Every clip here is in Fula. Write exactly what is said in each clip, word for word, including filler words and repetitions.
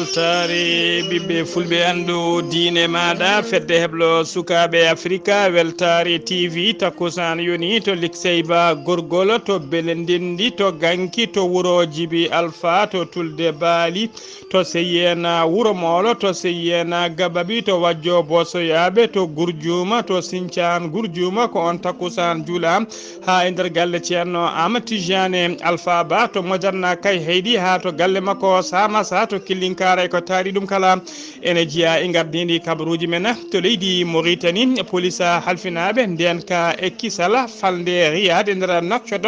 Weltaare ɓiɓɓe fulɓe anndu diine maaɗa, fedde heblo sukaaɓe Afrika, Weltaare T V, takkusaan yoni to Likseyba Gorgol, to Belendindi, to Ganki, to wuro Jibi Alfa, to Tulde Baali, to Seyena Wuro Moolo, to Seyena Gababi, to Wajjo Bosoyaaɓe, to Gurjuuma, to Sincaan Gurjuuma, ko on takkusaan juula haa e nder galle Ceerno Aamadu Tijaani Alfaa Ba to Mojanna Kay Heydi, haa to galle makko Saamasa to Killinkaara, e ko taari ɗum kala. Ene jeyaa e ngardiindi kabaruuji men to leydi Moritani, police halfinaaɓe ndeenka e kisal falnde Riyad e nder Nouakchott,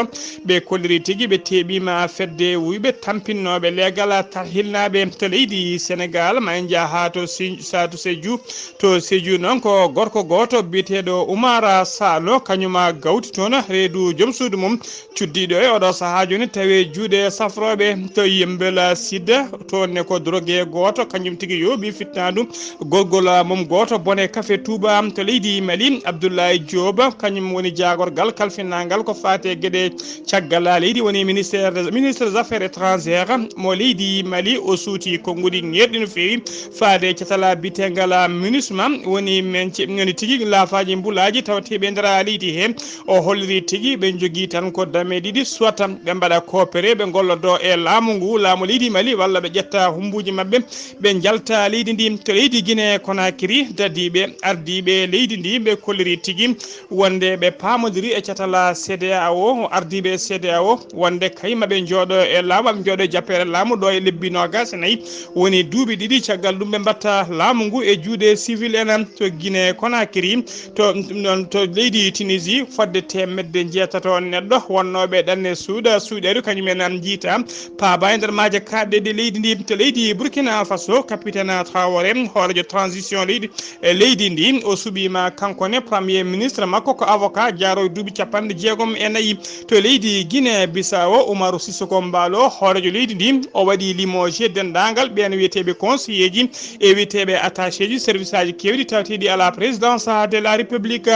ɓe kolliri tigi ɓe teeɓiima fedde wuyɓe tampinnooɓe leegal tarhilnaaɓe to leydi Senegal. Ma en njah haa to Si-, Saatu Seju, to Sédhiou noon ko gorko gooto biyeteeɗo Oumar Salo, kañum gawti toon reedu joom suudu mum cuddiiɗo e oɗo sahaa jooni, tawi e juuɗe safrooɓe to Yembel Sud. Toon ne ko drogué gooto, kañum tigi yooɓi fittaandu gorgol mum gooto, bone kafe Touba to leydi Mali. Abdoulaye Diop, kañum woni jaagorgal kalfinangal ko faati e geɗe caggal leydi, woni ministère, ministre des Affaires étrangères mo leydi Mali. O suuti konnguɗi ŋeerɗi no feewi faade e catala bitengal MINUSMA, woni men ce-, woni tigi laafaaji mbulaaji tawateeɓe e nder leydi he. O holliri tigi ɓe njogii tan ko dame ɗiɗi, soit ɓe mbaɗa coopéré, ɓe ngollodoo e laamu ngu, laamu leydi Mali, walla ɓe ƴetta humbuuji maɓɓe, ɓe njalta leydi ndi. To leydi Guinée Conakry, dadiiɓe ardiiɓe leydi ndi ɓe kolliri tigi wonde ɓe paamondiri e catala C D A O, ardiiɓe C D A O, wonde kay maɓe njooɗo e laamu, maɓe njooɗo e jappeere laamu ɗo e lebbi noogaas e nayi. Woni duuɓi ɗiɗi caggal ɗum ɓe mbatta laamu ngu e juuɗe civil en to Guinée Conakry, to, ɗum ɗon to leydi Tunisie, fodde teemedde njeetato neɗɗo wonnooɓe ɗanne suuɗa, suuɗeeru, kañum en am njiita paaba e nder maaje kaaɗɗe ɗe leydi ndi. To leydi Burkina Faso, capitaine Traoré, hooreejo transition leydi, e leydi ndi. O suɓiima kanko ne premier ministre makko ko avocat, jaaroo e duuɓi capanɗe jeegom e nayi. To leydi Guinée Bissau, Umaru Sissoco Embaló, hooreejo leydi ndi, o waɗi limogé denndaangal ɓeen wiyeteeɓe conseiller ji e wiyeteeɓe attaché ji service aji keewɗi tawateeɗi à la présidence de la République.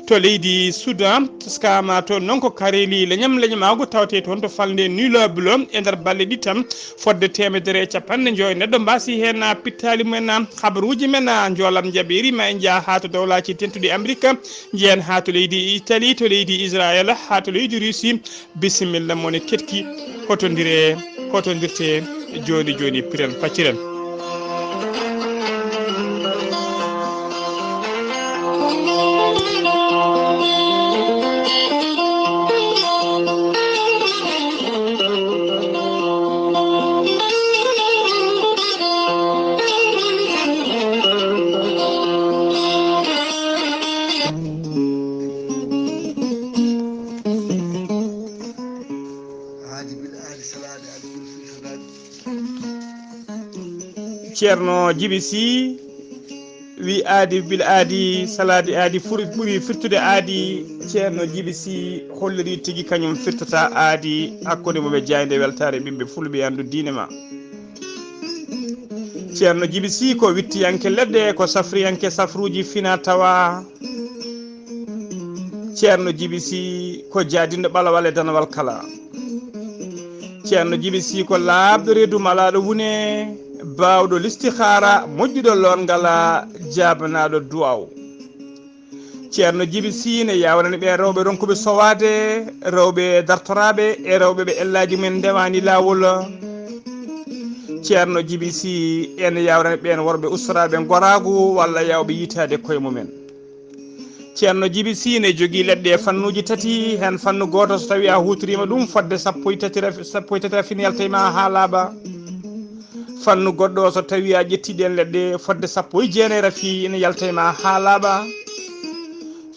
To leydi Soudan, taskaama toon noon ko kareeli leñam leñamaagu tawetee toon to falnde Niloblo. E nder balɗe ɗiɗi tan, fodde teemedere e capanɗe njoyo neɗɗo mbaasi heen pittaali mumen. Habaruuji men njoolam njaɓeeri, ma en njah haa to Dawlaaji Dentuɗi Amerik, njehen haa to leydi Italie, to leydi Israel, haa to leydi Russie. Bisimilla, mone ketki, hotondire, hotondirte, jooni jooni, piren pacciren. Aadi bil aadi, salaade aadi bil filfilaaɗi. Ceerno Jibi Si wi aadi bil aadi, salaade aadi furi-, ɓuri firtude aadi. Ceerno Jibi Si holliri tigi kañum firtata aadi hakkunde mum e jaaynde weltaare ɓiɓɓe fulɓe anndu diine ma. Ceerno Jibi Si ko wittiyanke leɗɗe, ko safriyanke safruuji fina tawa. Ceerno Jibi Si ko jaadinɗo ɓalawal e danawal kala. Ceerno Jibi Si ko laaɓɗo reedu malaaɗo wune, baawɗo listihaara, moƴƴuɗo loongal, jaabanaaɗo duwaaw. Ceerno Jibi Si ne yaawrani ɓeen rewɓe ronkuɓe sowaade, rewɓe dartoraaɓe e rewɓe ɓe ellaaji mumen ndewaani laawol. Ceerno Jibi Si ene yaawrani ɓeen worɓe ustoraaɓe ngoraagu walla yaawɓe yiytaade koye mumen. Ceerno Jibi Si ne jogii leɗɗe e fannuuji tati, heen fannu gooto so tawii a huutoriima ɗum fodde sappo e tati rafi, sappo e tati rafi ne yalta e ma haa laaɓa. Fannu goɗɗo so tawii a ƴettii ɗeen leɗɗe fodde sappo e jeenayi rafi ne yalta e ma haa laaɓa.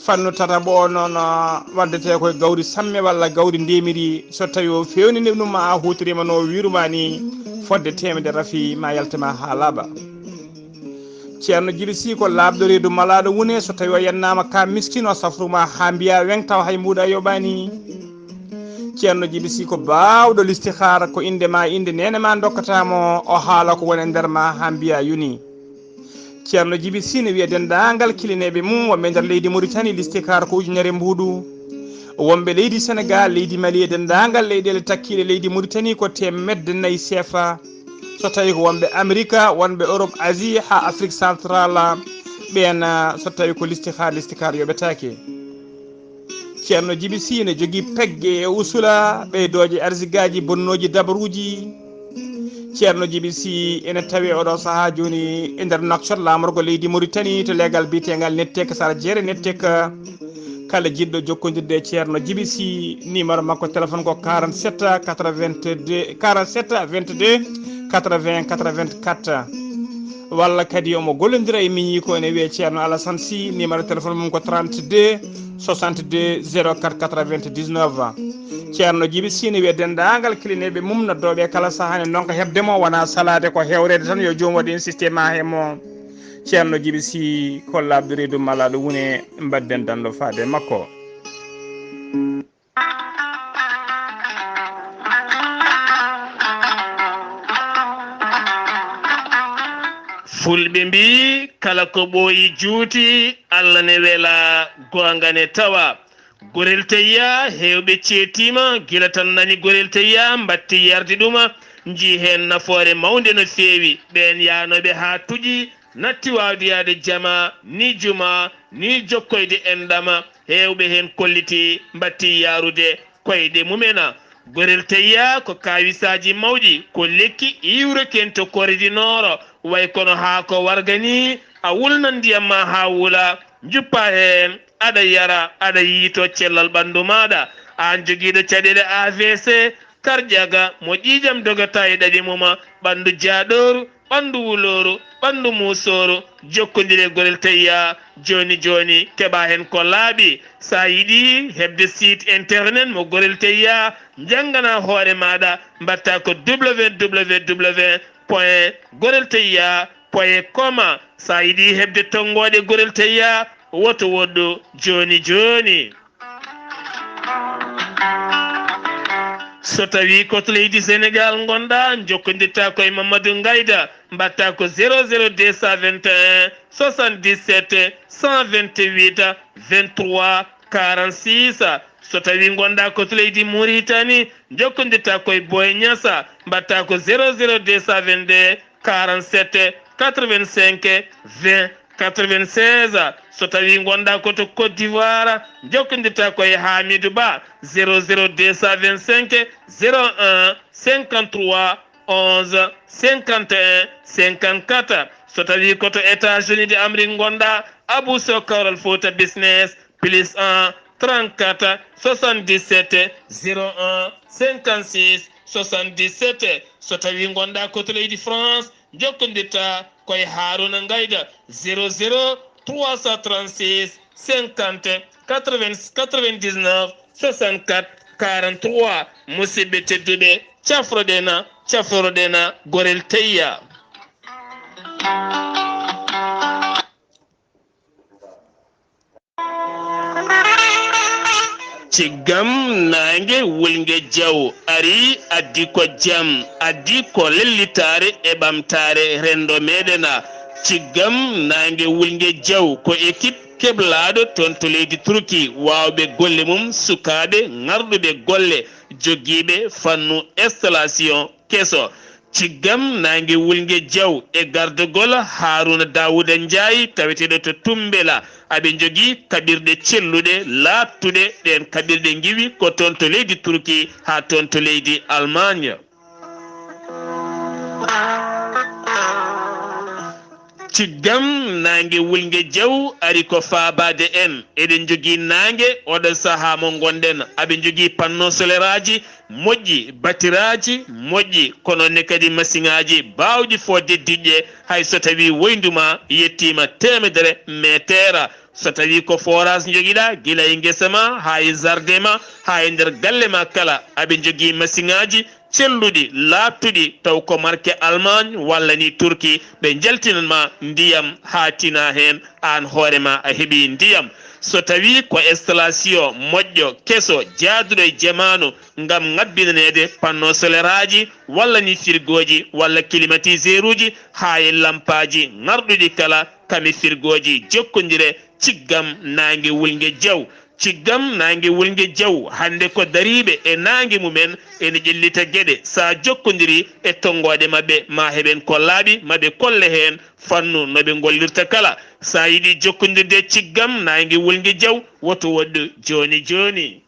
Fannu tataɓo o noon, waddetee ko e gawri samme walla gawri ndemiri, so tawii o feewnii ɗum ma a huutoriima no wiirumaa ni fodde teemedere rafi ma yalta e ma haa laaɓa. Ceerno Jibi Si ko laaɓɗo reedu malaaɗo wune, so tawii o yennaama ka miskin o safrumaa haa mbiyaa weŋ tawa hay mbuuɗu a yoɓaani. Ceerno Jibi Si ko baawɗo listihaara, ko innde ma, innde neene ma ndokkata mo, o haala ko woni e nder ma haa mbiyaa yoni. Ceerno Jibi Si ne wiya denndaangal kilineeɓe mum wonɓe nder leydi Muritani, listihaara ko ujunere mbuuɗu. Wonɓe leydi Senegaal, leydi Mali e denndaangal leyɗeele takkiiɗe leydi Muritani ko teemedde nayi seefa. So tawi ko wonɓe Amerika, wonɓe Europe, Asie, haa Afrique Central, ɓeen, so tawi ko listixaar, listixaar yoɓetaake. Ceerno Jibi Sii ne jogii pegge e usula, ɓeydooje arsigaaji, bonnooji dabaruuji. Ceerno Jibi Sii ene tawi oɗo sahaa jooni e nder Nouakchott, laamorgo leydi Mauritanie, to leegal biyeteengal Nettek, sara jeere Nettek. Kala jiɗɗo jokkondirde e Ceerno Jibi Sii, numéro makko téléphone ko quarante-sept quatre-vingt-deux, quarante-sept vingt-deux quatre-vingts quatre-vingt-quatre. Walla kadi omo gollondira e miñiiko ene wiyee Ceerno Alassane Sii, numéro téléphone mum ko trente-deux soixante-deux zéro quatre quatre-vingt-dix-neuf. Ceerno Jibi Sii ne wiya denndaangal kilineeɓe mum, noddooɓe kala sahaa ne ndonka heɓde mo, wonaa salaade ko hewreede tan, yo joom waɗ insisté ma he mo. Ceerno Jibi Sii ko laaɓɗo reedu malaaɗo wune, mbaɗden danndo faade e makko. Fulɓe mbii, kala ko ɓooyi juuti, Allah ne wela, goonga ne tawa. Gorel Tayya, heewɓe ceetiima, gila tan nani Gorel Tayya, mbatti yardi ɗuma, njii heen nafoore mawnde no feewi. Ɓeen yaanooɓe haa tuƴi, natti waawde yahde jama, ni juma, ni jokkoyde enɗam, heewɓe heen kolliti, mbatti yahrude koyɗe mum'en. Gorel Tayya ko kaawisaaji mawɗi, ko lekki iwreten to Corée du Nord, way kono haako warga ni, a wulnan ndiyam ma haa wula, njuppa heen, aɗa yara, aɗa yiytoo cellal ɓanndu maaɗa. Aan jogiiɗo caɗeele A V C, karƴaga, mo ƴiiƴam dogata e ɗaɗi mum, ɓanndu jaaɗooru, ɓanndu wulooru, ɓanndu muusooru, jokkondire Gorel Tayya jooni jooni, keɓa heen ko laaɓi. So a yiɗi heɓde site internet mo Gorel Tayya, njannganaa hoore maaɗa, mbaɗtaa ko www point gorel tayya point com. So a yiɗi heɓde tonngooɗe Gorel Tayya, woto woɗɗu jooni jooni. So tawi ko to leydi Senegal ngonɗa, jokkondirta ko e Mamadou Ngayda, mbaɗta ko zéro zéro deux cent vingt et un soixante-dix-sept cent vingt-huit vingt-trois quarante-six. So tawi ngonɗa ko to leydi Mauritanie, jokkondirta ko e Boy Niassa, mbaɗta ko zéro zéro deux cent vingt-deux quarante-sept quatre-vingt-cinq vingt quatre-vingt-seize. So tawi ngonɗa ko to Côte d'Ivoire, jokkondirta ko e Hamidou Ba, zéro zéro deux cent vingt-cinq zéro un cinquante-trois onze cinquante et un cinquante-quatre. So tawi ko to États-Unis de Amérique ngonɗa, Abou Sow Kawral Fouta Business, plus un trente-quatre soixante-dix-sept zéro un cinquante-six soixante-dix-sept. So tawi ngonɗa ko to leydi France, jokkondirta ko e Harouna Ngayda, zéro zéro trois cent trente-six cinquante quatre-vingts quatre-vingt-dix-neuf soixante-quatre quarante-trois. Musidɓe tedduɓe, cafroɗen, cafroɗen Gorel Tayya. Ciggam naange wulnge jaw ari, addi ko jam, addi ko lellitaare e ɓamtaare renndo meɗen. Ciggam naange wulnge jaw ko équipe keblaaɗo toon to leydi Turki, waawɓe golle mum, sukaaɓe ŋarɗuɓe golle, jogiiɓe fannu installation keso. Ciggam naange wulnge jaw e gardagol Haaruna Daawuda Njaay, taweteeɗo to Tumbela. Aɓe njogii kaɓirɗe celluɗe, laaɓtuɗe. Ɗeen kaɓirɗe ngiwi ko toon to leydi Turki haa toon to leydi Almaañ. Ciggam naange wulnge jaw ari ko faabaade en. Eɗen njogii naange oɗo sahaa mo ngonɗen. Aɓe njogii panneau soleraaji moƴƴi, batiraaji moƴƴi, kono ne kadi masiŋaaji baawɗi fodde diƴƴe, hay so tawii woyndu ma yettiima teemedere meeteer. So tawii ko forage njogiɗaa, gila e ngesa ma, haa e jardin ma, haa e nder galle ma kala, aɓe njogii masiŋaaji celluɗi, laaɓtuɗi, taw ko marque Allemagne walla ni Turki, ɓe njaltinan ma ndiyam haa tina heen, aan hoore ma a heɓii ndiyam. So tawii ko installation moƴƴo, keso, jaaduɗo e jamaanu, ngam ŋabbinaneede panneau soleraaji, walla ni firgooji, walla climatiseuruuji, haa e lampaaji ŋarɗuɗi kala, kame firgooji jokkondire, ciggam naange wulnge jaw. Ciggam naange wulnge jaw, hannde ko dariiɓe e naange mumen ene ƴellita geɗe. So a jokkondiri e tonngooɗe maɓɓe, ma heɓen ko laaɓi, ma ɓe kolle heen fannu no ɓe ngollirta kala. So a yiɗi jokkondirde e ciggam naange wulnge jaw, woto woɗɗu jooni jooni.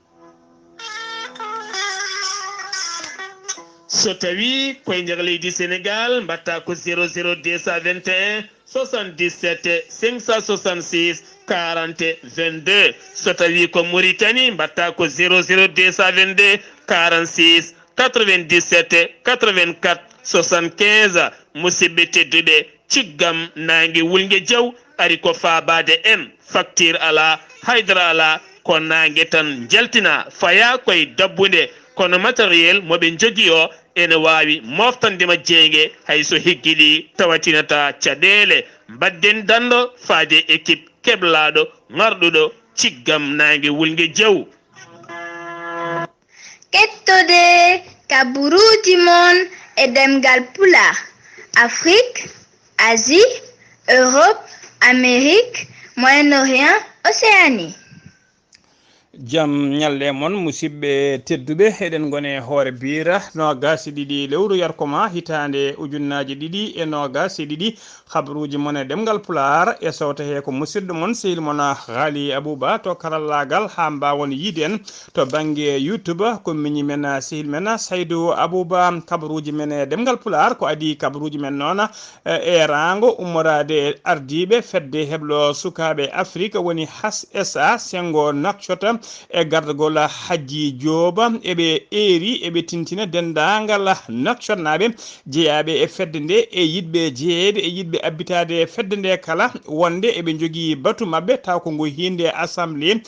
So tawi koye nder leydi Sénégal, mbatta ko zéro zéro deux cent vingt et un soixante-dix-sept cinq cent soixante-six quarante vingt-deux. So tawi ko Mauritanie, mbatta ko zéro zéro deux cent vingt-deux quarante-six quatre-vingt-dix-sept quatre-vingt-quatre soixante-quinze. Musidɓe tedduɓe, ciggam naange wulnge jaw ari ko faabaade en. Facture alaa, haydara alaa, ko naange tan njaltina, faya koye dabbunde. Kono matériel mo ɓe njogii o ene waawi moftande ma jeynge, hay so higgiɗi tawatinataa caɗeele. Mbaɗden danndo faade équipe keblaaɗo ŋarɗuɗo ciggam naange wulnge jaw. Kettode kaburuuji mon e ɗemngal Pulaar, Afrik, Asie, Europe, Amérique, Moyen-Orient, Océanie. Jam ñalle mon, musidɓe tedduɓe, eɗen ngoni e hoore biira noogaas e ɗiɗi lewru yarkoma hitaande ujunnaaji ɗiɗi e noogaas e ɗiɗi. Habaruuji mon e ɗemngal Pulaar e sowta he ko musidɗo mon, sehil mon Haali Abuba to karallaagal, haa mbaawon yiide en to bannge YouTube. Ko miñi men, sehil men Saydu Abuba. Habaruuji men e ɗemngal Pulaar ko adii habaruuji men noon e eeraango ummoraade e ardiiɓe fedde heblo sukaaɓe Afrik woni H S A, senngo Nouakchott, e gardagol Hajji Joob. Eɓe eeri, eɓe tintina denndaangal Nouakchottnaaɓe jeyaaɓe e fedde nde e yiɗɓe jeyeede e yiɗɓe abbitaade e fedde nde kala, wonde eɓe njogii batu maɓɓe, taw ko ngu hiinde assemblée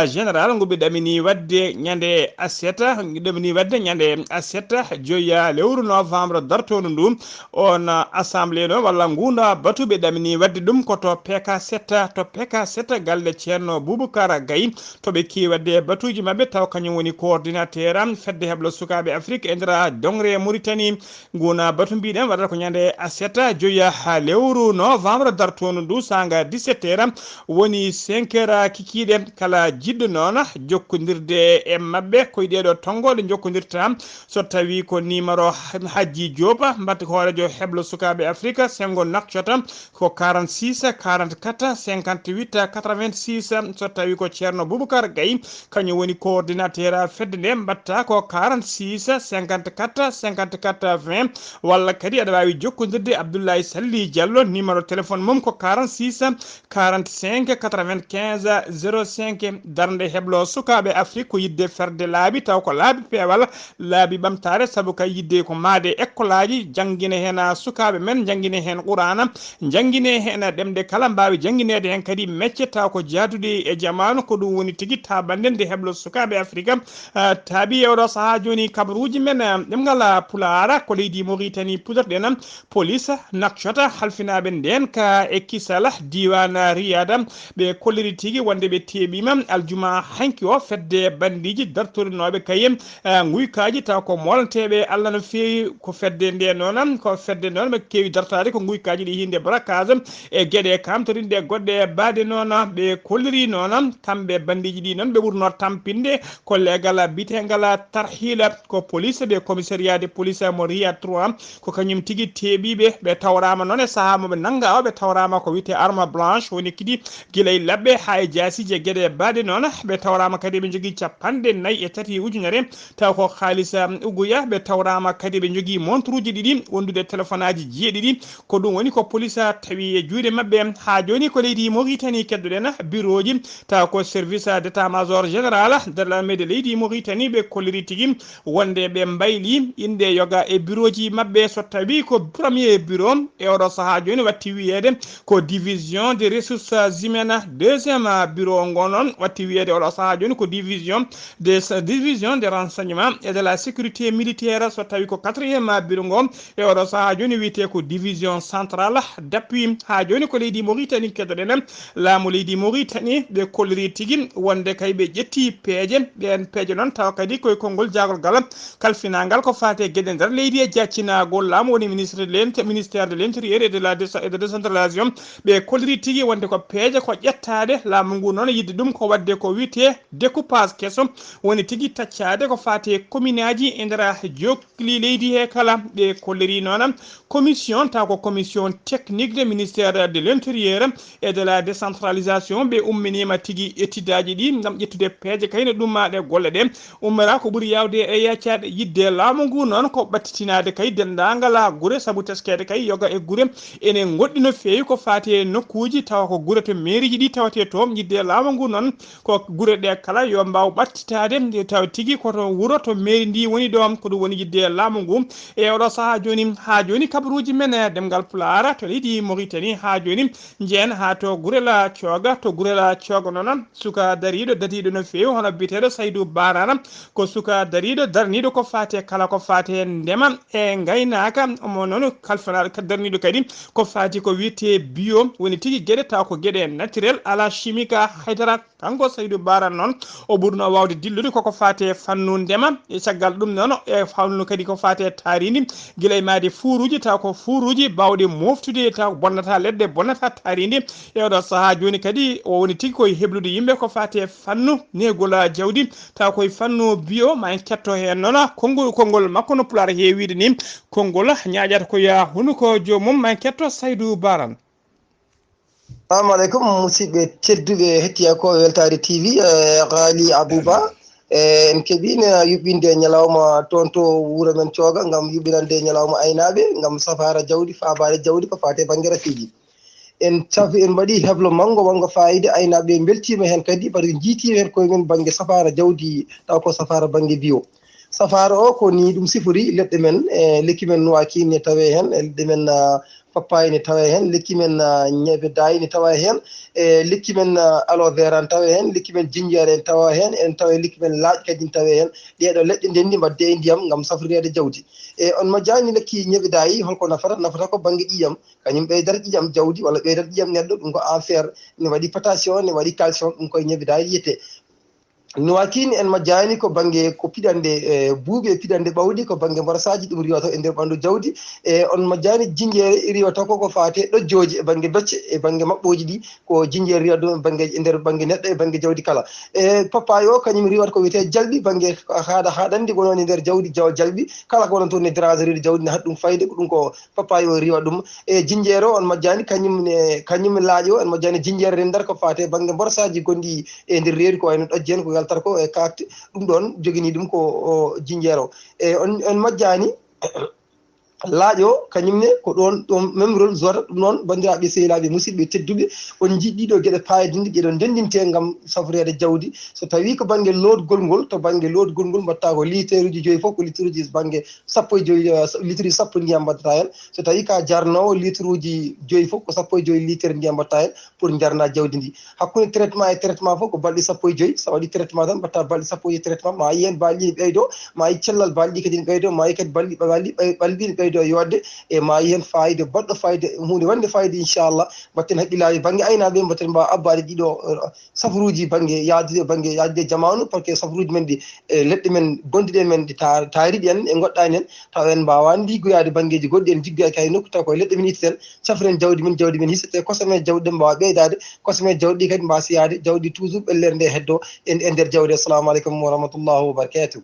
générale ngu ɓe ɗamini waɗde ñande aset, ɗamini waɗde ñande aset joya lewru novembre dartoondu ndu. On assemblée noon walla ngunda batu ɓe ɗamini waɗde ɗum ko to P K sept, to P K sept galle Ceerno Boubacar Gaye, to ɓe keewi waɗde batuuji maɓɓe, taw kañum woni coordinateur fedde heblo sukaaɓe Afrik e nder dongre Mauritanie. Nguna batu mbiɗen waɗata ko ñande aset joya lewru novembre dartoondu ndu, sanga dix-sept heures woni cinq heures kikiiɗe. Kala jiɗɗo noon jokkondirde e maɓɓe koye ɗeɗo tonngooɗe jokkondirta, so tawi ko numéro Hajji Joob, mbaɗta ko hooreejo heblo sukaaɓe Afrik, senngo Nouakchott, ko quarante-six quarante-quatre cinquante-huit quatre-vingt-six. So tawi ko Ceerno Boubacar Gaye, kañum woni coordinateur fedde nde, mbaɗta ko quarante-six cinquante-quatre cinquante-quatre vingt, walla kadi aɗa waawi jokkondirde Abdoulaye Sally Diallo, numéro téléphone mum ko quarante-six quarante-cinq quatre-vingt-quinze zéro cinq. Darnde heblo sukaaɓe Afrik ko yiɗde ferde laabi, taw ko laabi peewal, laabi ɓamtaare, sabu kay yiɗde ko maade ekkolaaji, janngine heen sukaaɓe men, janngine heen Quraana, janngine heen ɗemɗe kala, mbaawi janngineede heen kadi mecce, taw ko jaaduɗe e jamaanu. Ko ɗum woni tigi taaɓannde nde heblo sukaaɓe Afrik, ah, taaɓi e oɗo sahaa jooni. Kabaruuji men, ah, ɗemngal Pulaar, ko leydi Mauritanie puɗorɗen. Police Nouakchott halfinaaɓe ndeen ka e kisal diiwaan Riyad, ɓe kolliri tigi wonde ɓe teeɓiima aljuma hanki o fedde banndiiji dartorinooɓe kay, eh, nguykaaji, taw ko moolanteeɓe Allah no feewi. Ko fedde nde noon, ko fedde noon ɓe keewi dartaade ko nguykaaji ɗi hiinde braquage e geɗe kamtorinɗe goɗɗe baɗe noon. Ɓe kolliri noon kamɓe banndiiji ɗi noon ɓe ɓurnoo tampinde ko leegal biyeteegal Tarhiila, ko police ɓe commissariat de police mo Riyad trois, ko kañum tigi teeɓiiɓe. Ɓe tawraama noon e sahaa mo ɓe nannga o, ɓe tawraama ko wiyetee arme blanche, woni kadi gila e labbe haa e jaasiije geɗe baɗe noon. Ɓe tawraama kadi ɓe njogii capanɗe nayi e tati ujunere, taw ko haalisa uguya. Ɓe tawraama kadi ɓe njogii monturuuji ɗiɗi, wondude telefonaaji jeeɗiɗi. Ko ɗum woni ko police tawi e juuɗe maɓɓe. Haa jooni ko leydi Mauritanie keddoɗen, birooji, taw ko service d'état-major général de l'armée de leydi Mauritanie ɓe kolliri tigi wonde ɓe mbayli inɗe yoga e birooji maɓɓe. So tawi ko premier bureau e oɗo sahaa jooni watti wiyeede ko division des ressources humaines, deuxième bureau ngo noon watti wiyeede oɗo sahaa jooni ko division des, division des renseignements et de la sécurité militaire. So tawi ko quatrième bureau ngo e oɗo sahaa jooni wiyetee ko division centrale d'appui. Haa jooni ko leydi Mauritanie keddoɗen, laamu leydi Mauritanie ɓe kolliri tigi wonde tawi ɓe ƴetti peeje. Ɓeen peeje noon tawa kadi koye konngol jaagol ngal kalfinaangal ko faati e geɗe nder leydi e jaccinagol laamu, woni ministre de l'int- ministère de l'intérieur et de la déce- et de décentralisation. Ɓe kolliri tigi wonde ko peeje ko ƴettaade, laamu ngu noon yiɗde ɗum ko waɗde ko wiyetee découpage keso, woni tigi taccaade ko faati e commune aji e nder jokli leydi he kala. Ɓe kolliri noon commission, taw ko commission technique de ministère de l'intérieur et de la décentralisation. Ɓe umminiima tigi étude aji ɗi ngam ƴettude peeje kay no ɗummaɗe golle ɗe ummora. Ko ɓuri yawde e yaccaɗe yiɗde laamu ngu noon ko ɓattitinaade kay denndaangal gure, sabu teskeede kay yoga e gure ene ngoɗɗi no feewi ko faati e nokkuuji, tawa ko gure to mairie ji ɗi tawetee to. Yiɗde laamu ngu noon ko gure ɗe kala yo mbaaw ɓattitaade, nde tawa tigi ko to wuro to mairie ndi woni ɗo, ko ɗum woni yiɗde laamu ngu. E oɗo sahaa jooni, haa jooni kabaruuji men e ɗemngal Pulaar to leydi Mauritanie, haa jooni njeen haa to Gurel Cooga. To Gurel Cooga noon, suka dariiɗo, dadiiɗo no feewi, hono biyeteeɗo Saydou Barana, ko suka dariiɗo, darniiɗo ko faati e kala ko faati e ndema e ngaynaaka. Omo noon kalfana-, darniiɗo kadi ko faati ko wiyetee bio, woni tigi geɗe taw ko geɗe naturel, alaa chimique haydara. Kanko Saydou Barana noon, o ɓurno waawde dillude koko faati e fannu ndema. E caggal ɗum noon, e fannu kadi ko faati e taarindi, gila e maayde fuuruuji, taw ko fuuruuji baawɗi mooftude, taw bonnata leɗɗe, bonnata taarindi. E oɗo sahaa jooni kadi, o woni tigi koye heblude yimɓe ko faati e fannu neegol jawdi, taw koye fannu bio. Ma en ketto heen noon konngol, konngol makko no Pulaar heewiide ni, konngol ñaaƴata ko yaa hunuko joomum. Ma en ketto Saydou Barana. Assalamu aleykum, musidɓe tedduɓe hettiyaankooɓe Weltaare T V, e Ghali Abouba. E, en keɓiino yuɓɓinde ñalawma toon to wuro men Cooga ngam yuɓɓinande ñalawma aynaaɓe, ngam safaara jawdi, faabaade jawdi ko faati e bannge rafiiji. En cafi, en mbaɗi heblo manngo, manngo faayiida, aynaaɓe mbeltiima heen kadi, par ce que njiitiima heen koye men bannge safaara jawdi, taw ko safaara bannge bio. Safaara o ko ni ɗum sifori, leɗɗe men, e lekki men Nuwaaki ne tawee heen, e leɗɗe men, ah, pappaye ne tawee heen, lekki men, ah, ñebbe daay ne tawee heen, e lekki men, ah, aloe vera ne tawee heen, lekki men jinjeere ne tawee heen, en tawee lekki men laaƴ kadi ne tawee heen. Ɗee ɗoo leɗɗe ndenndi mbaɗdee e ndiyam ngam safrireede jawdi. E on majjaani lekki ñebbe daay, holko nafata? Nafata ko bannge ƴiiƴam, kañum ɓeydata ƴiiƴam jawdi walla ɓeydata ƴiiƴam neɗɗo, ɗum ko en fer, ne waɗi potassium, ne waɗi calcium, ɗum koye ñebbe daay yiyetee. Nuwaaki ne en majjaani ko bannge ko piɗanɗe, e, buuɓi e piɗanɗe ɓawɗi, ko bannge mborosaaji ɗum riiwata e nder ɓanndu jawdi. E on majjaani jinjeere riiwata ko ko faati e ɗojjooji e bannge becce e bannge maɓɓooji ɗi, ko jinjeere riiwata ɗum e bannge, e nder bannge neɗɗo e bannge jawdi kala. E pappaye o kañum riiwata ko wiyetee jalɓi, bannge haaɗa haaɗanndi wonani nder jawdi jaw jalɓi, kala ko wonani toon e dérangeriiɗo jawdi ne haɗi ɗum fayde, ko ɗum ko pappaye o riiwa ɗum. E jinjeere o on majjaani kañum ne, kañum laaƴo en majjaani jinjeere nder ko faati e bannge mborosaaji gonɗi e nder reedu ko wayno ɗojje en ko yaltata ko e kaakti, ɗum ɗoon jogini ɗum ko o jinjeere o. E on, on majjaani laaƴo kañum ne ko ɗoon, ɗoon même rôle jouata ɗum noon, banndiraaɓe sehilaaɓe musidɓe tedduɓe, on njiɗ ɗiɗo geɗe paayodinɗe ɗe ɗo ndenndintee ngam safreede jawdi. So tawii ko bannge lootgol ngol, to bannge lootgol ngol mbaɗta ko liiteeruuji joyi fof ko liiteeruuji bannge sappo e joyi, eh, litre sappo ndiyam mbaɗata heen. So tawii ka jarnoowo, litre uji joyi fof ko sappo e joyi litre ndiyam mbaɗata heen pour njarna jawdi ndi. Hakkunde traitement e traitement fof ko balɗe sappo e joyi. So a waɗi traitement tan mbaɗta balɗe sappo e joyi traitement, ma yi heen balɗi ɗi ne ɓeydo, ma yi cellal balɗi kadi ne ɓeydo, ma yi kadi balɗi, balɗi, balɗi ɗi ne ɓeydo yodde, e ma yi heen fayida baɗɗo fayida, huunde wonde fayida inchallah. Mbaɗten haqqillaaji bannge aynaaɓe, mbaɗten mbaawa abbaade ɗiɗo, eh, safruuji bannge yaadude, bannge yaadude jamaanu, parce que safruuji men ɗi, e leɗɗe men gonɗi ɗe men ɗi ta-, taariɗi en e ngoɗɗaani en, taw en mbaawaani liggorade banngeeji goɗɗi, en njiggoyaaki hay nokku, taw koye leɗɗe men itteten, safren jawdi men, jawdi men hissete, kosam e jawdi ɗen mbaawa ɓeydaade, kosam e jawdi ɗi kadi mbaawa siyaade, jawdi toujours ɓellere nde heddo e, e nder jawdi. Assalamu aleykum wa rahmatullahi wa barakatuh.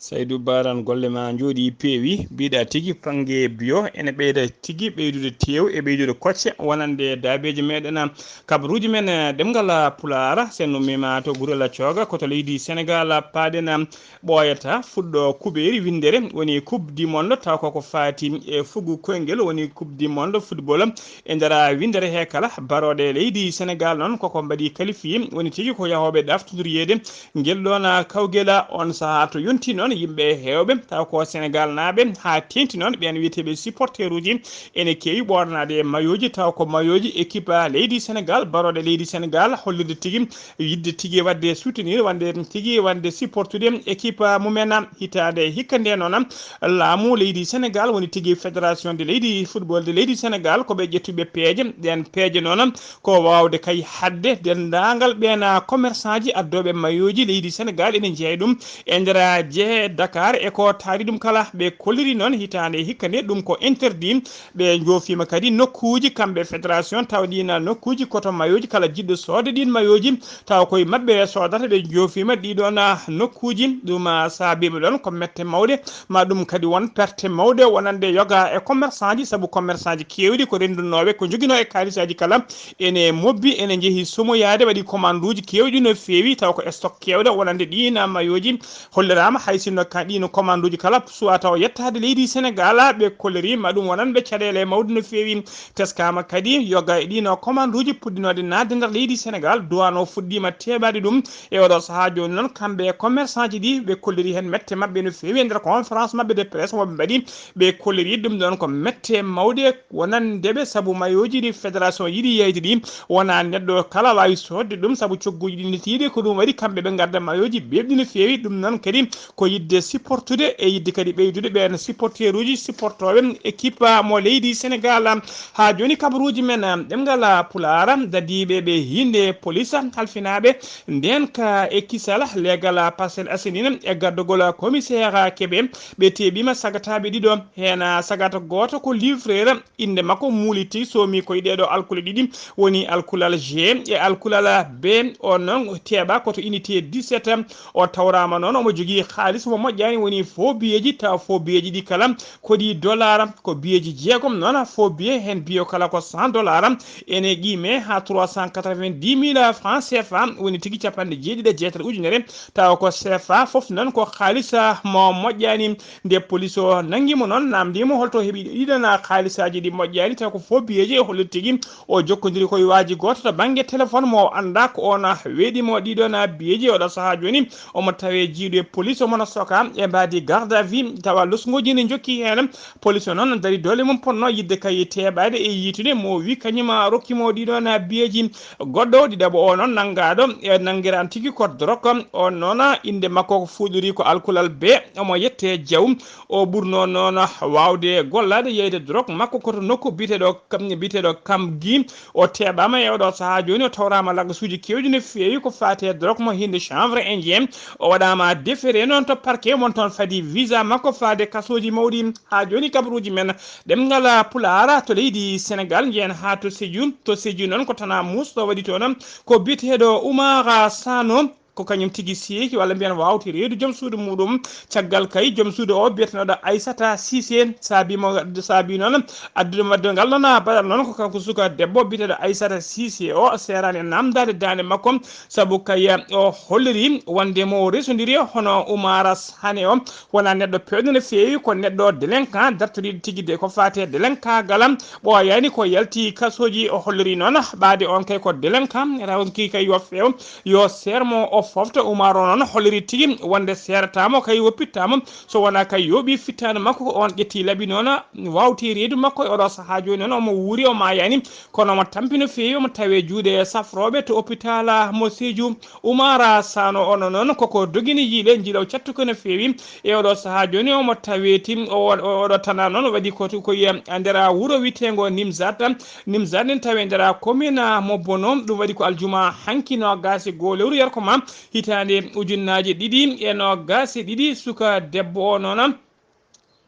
Saydou Barana, golle ma njooɗi peewi, mbiɗa tigi bannge bio ene ɓeyda tigi ɓeydude teew e ɓeydude kocce wonande daabeeji meɗen, kabaruuji men, eh, ɗemngal Pulaar. Sen ummima to Gurel Cooga, ko to leydi Senegal paaɗen, ɓooyata fuɗɗo kuɓeeri winndere, woni coupe du monde, taw koko faati e fugu koyngel, woni coupe du monde football. E nder winndere he kala, barooɗe leydi Senegal noon koko mbaɗi qualifié, woni tigi ko yahooɓe ɗaftondiriyeede ngel ɗoon kawgel. On sahaa to yonti noon, yimɓe heewɓe taw ko Senegal naaɓe, haa teeŋti noon ɓeen wiyeteeɓe supporteruuji ene keewi ɓoornaade e mayooji taw ko mayooji équipe leydi Senegal, barooɗe leydi Senegal, hollirde tigi yiɗde tigi waɗde soutenir, wonde tigi wonde supportude équipe mumen. Hitaande hikka nde noon, laamu leydi Senegal woni tigi fédération de leydi football de leydi Senegal ko ɓe ƴettuɓe peeje. Ɗeen peeje noon ko waawde kay haɗde denndaangal ɓeen commerçantji addooɓe mayooji leydi Senegal ene njeya ɗum e nder jehe Dakar e ko taari ɗum kala. Ɓe kolliri noon hitaande hikka nde ɗum ko interdit. Ɓe njoofiima kadi nokkuuji kamɓe fédération taw ɗiin nokkuuji koto mayooji kala jiɗɗo soodde ɗiin mayooji taw koye maɓɓe soodata. Ɓe njoofiima ɗiɗoon nokkuuji. Ɗum saabiima ɗoon ko mette mawɗe ma ɗum kadi won perte mawɗe wonande yoga e commerçantji, sabu commerçantji keewɗi ko renndunooɓe ko njoginoo e kaalisaaji kala ene mobbi, ene njehi somoyaade, waɗi commanduuji keewɗi no feewi taw ko stock keewɗo wonande ɗiin mayooji holliraama. Hay sinno ka ɗiin commanduuji kala suwa taw yettaade leydi Senegal, ɓe kolliri ma ɗum wonanɓe caɗeele mawɗe no feewi. Teskaama kadi yoga e ɗiin commanduuji puɗɗinoode naatde nder leydi Senegal, duwaan o fuɗɗiima teeɓaade ɗum. E oɗo sahaa jooni noon, kamɓe e commerçantji ɗi, ɓe kolliri heen mette maɓɓe no feewi e nder conférence maɓɓe de presse mo ɓe mbaɗi. Ɓe kolliri ɗum ɗoon ko mette mawɗe wonande ɓe, sabu mayooji ɗi fédération yiɗi yeyde ɗi, wonaa neɗɗo kala waawi soodde ɗum, sabu cogguuji ɗi netiiɗi. Ko ɗum waɗi kamɓe ɓe ngadda mayooji beeɓɗi no feewi. Ɗum noon kadi ko yiɗde supportude e yiɗde kadi ɓeydude ɓeen supporteruuji, supportooɓe équipe mo leydi Senegal. Haa jooni kabaruuji men, ɗemngal Pulaar, dadiiɓe ɓe hiinde police halfinaaɓe ndeen ka e kisal leegal Parcelles Assainies e gardagol commissaire Kébé, ɓe teeɓiima sagataaɓe ɗiɗo, heen sagata gooto ko livreur, innde makko muuli tigi, soomi koye ɗee ɗoo alkule ɗiɗi, woni alkulal G e alkulal B. O noon teeɓaa ko to unité dix-sept. O tawraama noon omo jogii haalis mo moƴƴaani, woni faux billeji, taw faux billeji ɗi kala ko ɗi dollar, ko billeji jeegom noon, faux billet, heen billet kala ko cent dollar, ene qiimee haa trois cent quatre-vingt-dix mille francs C F A, woni tigi capanɗe jeeɗiɗi e jeetati ujunere, tawa ko C F A, fof noon ko haalis mo moƴƴaani. Nde police o nanngi mo noon, naamndii mo holto heɓi ɗiɗon haalisaaji ɗi moƴƴaani, taw ko faux billeji, e hollude tigi o jokkondiri koye waaji gooto to bannge téléphone mo o anndaa, ko oon weeɗi mo ɗiɗon billeji. Oɗo sahaa jooni omo tawee jiyɗo e police, omo no sokaa e mbaadi garde à vue, tawa losngooji ne njokki heen. Police o noon darii doole mum potnoo yiɗde kay teeɓaade e yiytude mo o wii kañum rokki mo ɗiɗon billeji. Goɗɗo ɗiɗaɓo o noon nanngaaɗo e nanngiraan tigi ko drogue. O noon innde makko ko fuɗɗori ko alkulal B, omo yettee Jaw. O ɓurnoo noon waawde gollaade yeyde drogue makko ko to nokku biyeteeɗo Kam, biyeteeɗo Kam Gi. O teeɓaama e oɗo sahaa jooni, o tawraama lagasuuji keewɗi no feewi ko faati e drogue mo hiinde chanvre indien. O waɗaama déféré noon to parquet, won toon fadi visa makko faade kasooji mawɗi. Haa jooni kabaruuji men ɗemngal Pulaar to leydi Senegal, njehen haa to Sédhiou. To Sédhiou noon ko tanaa muusɗo waɗi toon ko biyeteeɗo Oumar Sano. Ko kañum tigi seeki, walla mbiyen waawti reedu joom suudu muuɗum. Caggal kay, joom suudu o biyetenooɗo Aissata Cissé saabii mo, saabii noon addude mo addude ngal noon baɗal noon ko kanko suka debbo biyeteeɗo Aissata Cissé o seeraani e naamndaade daande makko, sabu kay o holliri wonde mo resondiri hono Oumar Sane o wonaa neɗɗo peewɗo no feewi, ko neɗɗo délinquant dartoriiɗo tigi de ko faati e délinquant galam. Ɓooyaani ko yalti kasooji, o holliri noon ɓaade on kay ko délinquant, rawki kay yo feew, yo seer mo o foofta. Oumar o noon holliri tigi wonde seerataamo kay woppittaamo, so wonaa kay yooɓi fittaandu makko ko on ƴetti laɓi noon waawti reedu makko e oɗo sahaa jooni noon omo wuuri o maayaani, kono omo tampi no feewi, omo tawee juuɗe safrooɓe to hôpital mo Sédhiou. Oumar Sano ono noon koko dogini yiile njiilaw cattuko no feewi. E oɗo sahaa jooni omo tawee tim o, o, oɗo tana noon waɗi ko, ko e nder wuro wiyeteengo Nimzat. Nimzat nen tawee nder commune mo Bono. Ɗum waɗi ko aljuma hanki noogaas e goo lewru yarko ma hitaande ujunnaaje ɗiɗi e noogaas e ɗiɗi. Suka debbo o noon,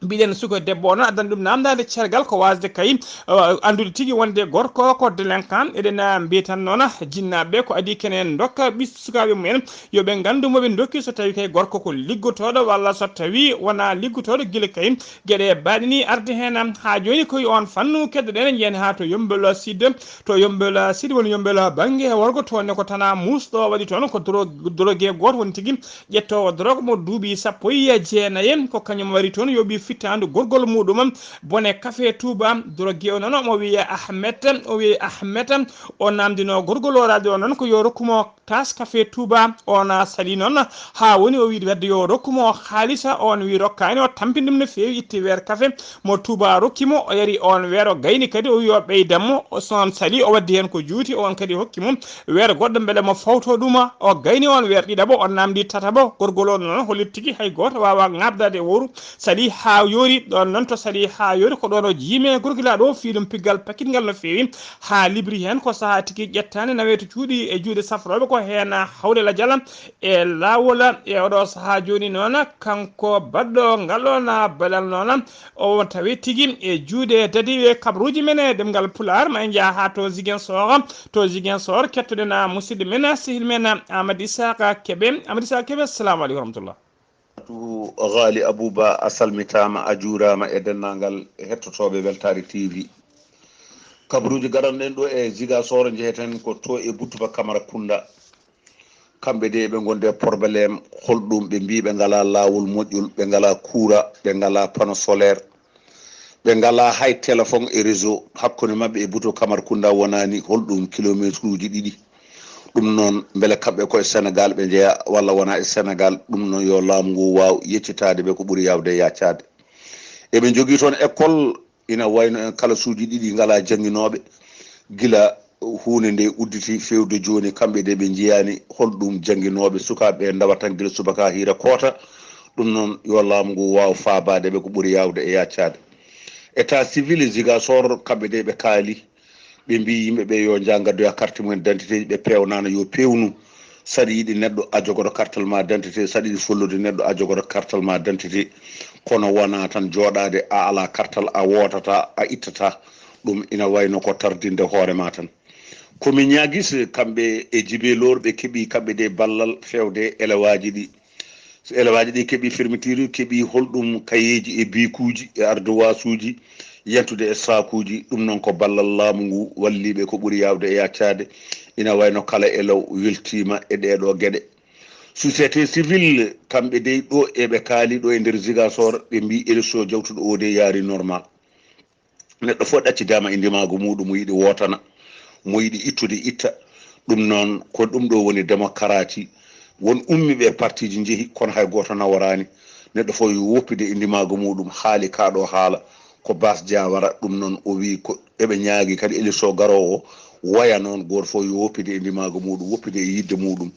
mbiɗen suka debbo o noon addani ɗum naamndaade cergal ko waasde kay, uh, anndude tigi wonde gorko ko délinquant. Eɗen, uh, mbiya tan noon jinnaaɓe ɓe ko adii kene ndokka ɓiy sukaaɓe mumen yo ɓe nganndu mo ɓe ndokki, so tawii kay gorko ko liggotooɗo walla so tawii wonaa liggotooɗo, gila kay geɗe baaɗe ni arde heen. Haa jooni koye on fannu keddoɗen, njiyen haa to Yombel Sud, to Yombel Sud woni Yombel bannge worgo, toon ne ko tanaa muusɗo waɗi toon ko dro-, drogué gooto woni tigi ƴettoowo drogue mo duuɓi sappo e jeenayi, ko kañum wari toon yooɓi fittaandu gorgol muuɗum bone café Touba. Drogué o noon omo wiyee Ahmed, o wiyee Ahmed, o naamndinoo gorgol o raade o noon ko yo rokku mo Tas Café Touba, on salii noon haa woni o wiide wadde yo rokku mo haalisa, on wi rokkaani, o tampini ɗum no feewi, itti weer kafe mo Touba rokki mo, o yari on weer, o gayni kadi, o wi yo ɓeydan mo, o son salii, o waddi heen ko juuti, on kadi hokki mo weer goɗɗo mbele mo fawto ɗum, o gayni on weer ɗiɗaɓo, o naamndi tataɓo, gorgol on noon hollit tigi hay gooto waawaa ŋaaɓdaade e wowru, salii haa yoori, ɗoon noon to salii haa yoori, ko ɗoon o jiimi e gorgilaaɗo o, fii ɗum piggal pakkitngal no feewi, haa libri heen ko sahaa tigi ƴettaani naweeto cuuɗi e juuɗe safrooɓe ko heen hawle lajal e laawol. E oɗo sahaa jooni noon, kanko baɗɗo ngal ɗoon balal noon, o tawi tigi e juuɗe dadiiɓe kabaruuji men e ɗemngal Pulaar. Ma en njaha haa to Ziguinchor, to Ziguinchor kettoɗen musidɗo men, sehil men Amadou Isaka Kebe. Amadou Isaka Kebe, assalamu aleykum wa rahmatullah. Ghali Abouba, a salmitaama, a juuraama e denndaangal hettotooɓe Weltaare T V. Kabaruuji garanɗen ɗo e Ziguinchor, njeheten ko to e Butuba Kamara Kunda. Kamɓe de ɓe ngonde e problème, holɗum ɓe mbii ɓe ngalaa laawol moƴƴol, ɓe ngalaa kuura, ɓe ngalaa panneau solaire, ɓe ngalaa hay téléphone e réseau. Hakkunde maɓɓe e Butuba Kamara Kunda wonaani holɗum kilomeetruuji ɗiɗi. Ɗum noon, mbele kamɓe ko e Senegaal ɓe njeyaa walla wonaa e Senegaal? Ɗum noon, yo laamu ngu waaw yeccitaade ɓe ko ɓuri yaawde e yaccaade. Eɓe njogii toon école, ina wayno en kalasuuji ɗiɗi ngalaa jannginooɓe. Gila huunde nde udditi feewde jooni, kamɓe de ɓe njiyaani holɗum jannginooɓe, sukaaɓe ɓe ndawata tan gila subaka hiira koota. Ɗum noon, yo laamu ngu waaw faabaade ɓe ko ɓuri yaawde e yaccaade. État civil Ziguinchor, kamɓe de ɓe kaali. Ɓe mbii yimɓe ɓe yo njah ngaddoya carte mumen d'identité ji, ɓe peewnaano yo peewnu. Saɗa yiɗi neɗɗo a jogoto kartal ma d'identité, saɗa yiɗi follude neɗɗo a jogoto kartal ma d'identité. Kono wonaa tan jooɗaade a alaa kartal, a wootataa, a ittataa. Ɗum ina wayno ko tardinde hoore ma tan. Ko mi ñaagis kamɓe e Jibelor, ɓe keɓi kamɓe de ballal feewde elewaaji ɗi. So elewaaji ɗi keɓi fermeture, keɓi holɗum kayeeji e biikuuji e ardowaasuuji, yentude e saakuuji. Ɗum noon ko ballal laamu ngu walliiɓe ko ɓuri yaawde e yaccaade. Ina wayno kala elew weltiima e ɗeeɗoo geɗe. Société civile, kamɓe dey ɗo eɓe kaali ɗo e nder Ziguinchor, ɓe mbii élection jawtuɗo o de yaari normal. Neɗɗo fof ɗaccidaama e ndimaagu muuɗum, mo yiɗi wootana, mo yiɗi ittude itta. Ɗum noon, ko ɗum ɗo woni démocratie. Won ummiiɓe e partiiji njehi, kono hay gooto naworaani. Neɗɗo fof yo woppide e ndimaagu muuɗum, haali kaa ɗo haala, ko Baas Jaawara. Ɗum noon, o wii ko eɓe ñaagi kadi élection garoowo o, waya noon, gooto fof yo woppide e ndimaagu muuɗum, woppide e yiɗde muuɗum.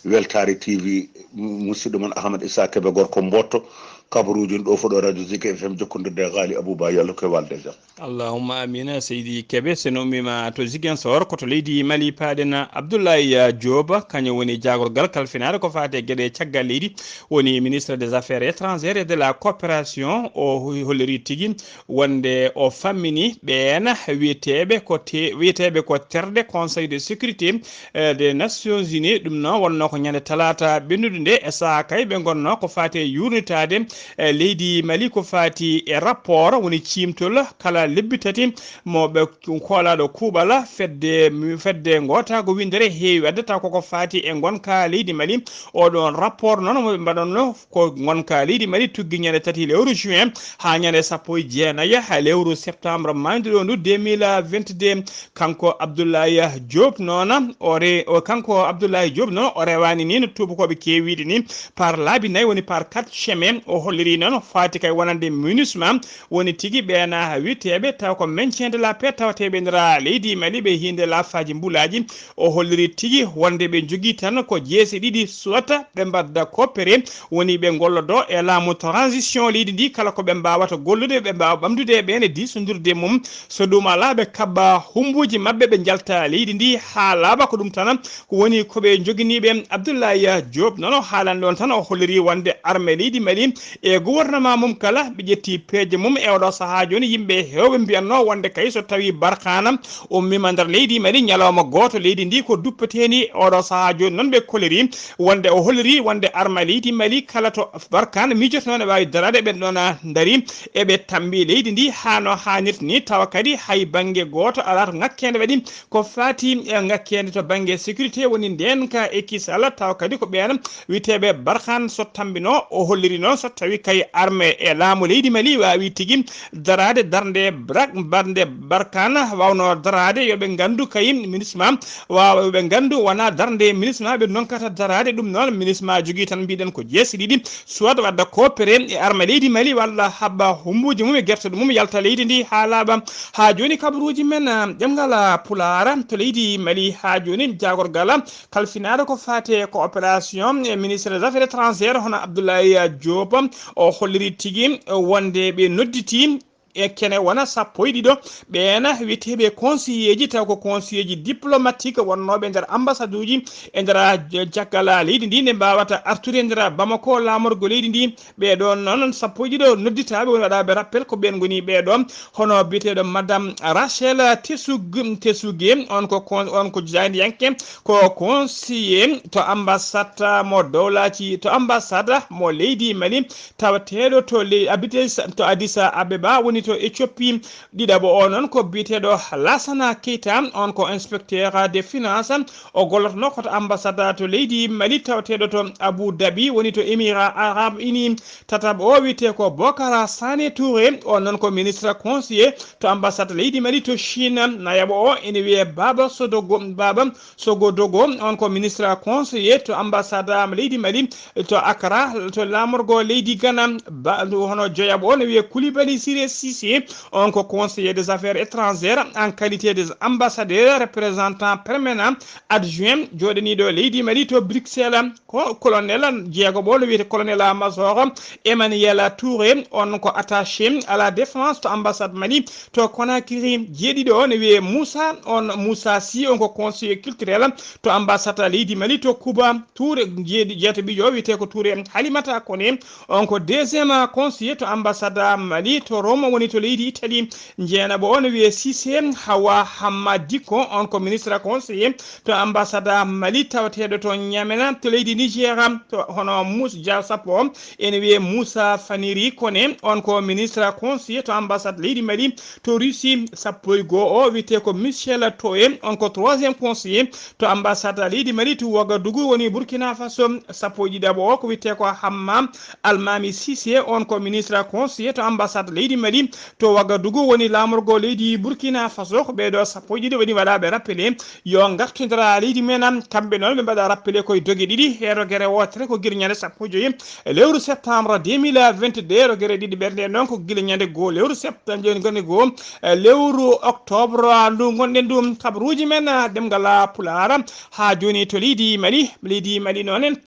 Weltaare T V, musidɗo mon Ahmad Issa Kebe, gorko Mbootto, kabaruuji ɗo fof ɗo radio Zik F M, jokkondirde e Ghali Abouba, yo Allah ko e walde e jam. Allahumma amina. Seydi Kebe, so en ummiima to Ziguinchor, ko to leydi Mali paaɗen. Abdoulaye Diop, kañum woni jaagorgal kalfinaare ko faati e geɗe caggal leydi, woni ministre des affaires étrangères et de la coopération. O holliri tigi wonde o fammini ɓeen wiyeteeɓe ko te-, wiyeteeɓe ko terɗe Conseil de sécurité, eh, des Nations Unies. Ɗum noon wonnoo ko ñande talaata ɓennude nde, e sahaa kay ɓe ngonnoo ko faati e yuurnitaade, eh, leydi Mali ko faati e rapport, woni ciimtol kala lebbi tati mo ɓe koolaaɗo kuuɓal fedde, fedde ngootaago winndere heewi waɗde, taw koko faati e ngonka leydi Mali. Oɗon rapport noon mo ɓe mbaɗanno ko ngonka leydi Mali tuggi ñande tati lewru juin haa ñande sappo e jeenayi lewru septembre maayduɗo ndu deux mille vingt-deux. Kanko Abdoulaye Diop noon, o re-, o, kanko Abdoulaye Diop noon, o rewaani ni no tuubakooɓe keewiiɗe ni par laabi nayi, woni par quatre chemin. O holliri noon faati kay wonande MINUSMA, woni tigi ɓeena wiyeteeɓe taw ko maintien de la paix tawateeɓe e nder leydi Mali, ɓe hiinde laafaaji mbulaaji. O holliri tigi wonde ɓe njogii tan ko jeese ɗiɗi, soit ɓe mbadda coopéré, woni ɓe ngollodo e laamu transition leydi ndi, kala ko ɓe mbaawata gollude, ɓe mbaawa ɓamdude e ɓeen e diisondirde mum. So ɗum alaa, ɓe kaɓɓa humbuuji maɓɓe, ɓe njalta leydi ndi haa laaɓa. Ko ɗum tan woni ko ɓe njoginiiɓe. Abdoulaye Diop noon, o haalani ɗoon tan, o holliri wonde armée leydi Mali e gouvernement mum kala, ɓe ƴetti peeje mum. E oɗo sahaa jooni, yimɓe heewɓe mbiyatnoo wonde kay so tawii Barkhane ummiima nder leydi Mali ñalawma gooto, leydi ndi ko duppeteeni. Oɗo sahaa jooni noon, ɓe koliri wonde, o holliri wonde armée leydi Mali kala to Barkhane miijotonoo ne waawi daraade, ɓen ɗoon ndari eɓe tammbi leydi ndi haa no haanirta ni, tawa kadi hay bannge gooto alaa to ŋakkeende waɗi ko faati e ŋakkeende to bannge sécurité, woni ndeen ka e kisal, tawa kadi ko ɓeen wiyeteeɓe Barkhane so tammbinoo. O holliri noon so tawi kay armée e laamu leydi Mali waawi tigi daraade darnde brak, darnde barkana, waawno daraade yo ɓe nganndu kay MINUSMA, waawa yo ɓe nganndu wonaa darnde MINUSMA ɓe ndonkata daraade. Ɗum noon MINUSMA jogii tan mbiɗen ko jeesi ɗiɗi, soit wadda coopéré e armée leydi Mali walla haɓɓa humbuuji mum e gerte mum yalta leydi ndi haa laaɓa. Haa jooni kabaruuji men, ah, ɗemngal, ah, Pulaar to leydi Mali haa jooni jaagorgal kalfinaaɗo ko faati e coopération e ministre des affaires étrangères hono Abdoulaye Diop o holliri tigi wonde ɓe nodditi e kene wona sappo e ɗiɗo ɓeena wiyeteeɓe conseiller ji taw ko conseiller ji diplomatique wonnooɓe nder ambassade uji e nder, ah, caggal, ah, leydi ndi nde mbaawata artude e nder Bamako laamorgo leydi ndi. Ɓee ɗoon noon sappo e ɗiɗo nodditaaɓe woni waɗaaɓe rappel ko ɓeen ngoni ɓee ɗoon hono biyeteeɗo madame Rachel Tesug-, Tesuge, on ko con-, on ko jaayniyanke, ko conseiller to ambassade mo dowlaaji, to ambassade mo leydi Mali, tawateeɗo to ley-, Addis, to Addis Abeba, woni to Éthiopie. Ɗiɗaɓo o noon ko biyeteeɗo Lassana Keita, on ko inspecteur des finances, o gollotonoo ko to ambassade to leydi Mali, tawateeɗo to Abu Dhabi, woni to Émirats Arabes Unis. Tataɓo o wiyetee ko Bokara Sané Touré, on noon ko ministre conseiller to ambassade leydi Mali to Chine. Nayaɓo o ene wiyee Baba Sodogo, Baba Sogodogo, on ko ministre conseiller to ambassade leydi Mali to Accra, to laamorgo leydi Ghana. Ba-, hono joyaɓo o ne wiyee Koulibaly Siré Cissé, on ko conseiller des affaires étrangères en qualité des ambassadeurs, représentant permanent adjoint jooɗaniiɗo leydi Mali to Bruxelles. Ko colonel jeegoɓo, no wiyetee colonel major Emmanuel Touré, on ko attaché à la défense to ambassade Mali to Conakry. Jeeɗiɗo o ne wiyee Moussa, on Moussa Sy, on ko conseiller culturel to ambassade leydi Mali to Cuba. Touré jeeɗi-, jeetaɓijo o wiyetee ko Touré Halimata Koné, on ko deuxième conseiller to ambassade Mali to Rome, woni to leydi Italie. Jeenaɓo o ne wiyee Cissé Hawa Hamma Dikko, on ko ministre conseiller to ambassade Mali tawateeɗo to N'Djamena to leydi Nigeria. To hono Moussa Dia sappo o ene wiyee Moussa Faniri Koné, on ko ministre conseiller to ambassade leydi Mali to Russie. Sappo e goo o wiyetee ko Michel Toye, on ko troisième conseiller to ambassade leydi Mali to Ouagadougou, woni Burkina Faso. Sappo e ɗiɗaɓo o ko wiyetee ko Hamma Almami Cissé, on ko ministre conseiller to ambassade leydi Mali to Ouagadougou, woni laamorgo leydi Burkina Faso. Ko ɓee ɗoo sappo e ɗiɗo woni waɗaaɓe rappelé yo ngartondira leydi men. Kamɓe noon ɓe mbaɗa rappelé koye doge ɗiɗi, e rogere wootere ko gila ñande sappo e joyi lewru septembre deux mille vingt-deux, rogere ɗiɗi ɓernde noon ko gila ñande goo lewru septembre, ñande goo, eh, lewru octobre ndu ngonɗen ɗum. Kabaruuji men, ah, ɗemngal, ah, Pulaar haa jooni to leydi Mali. Leydi Mali noon en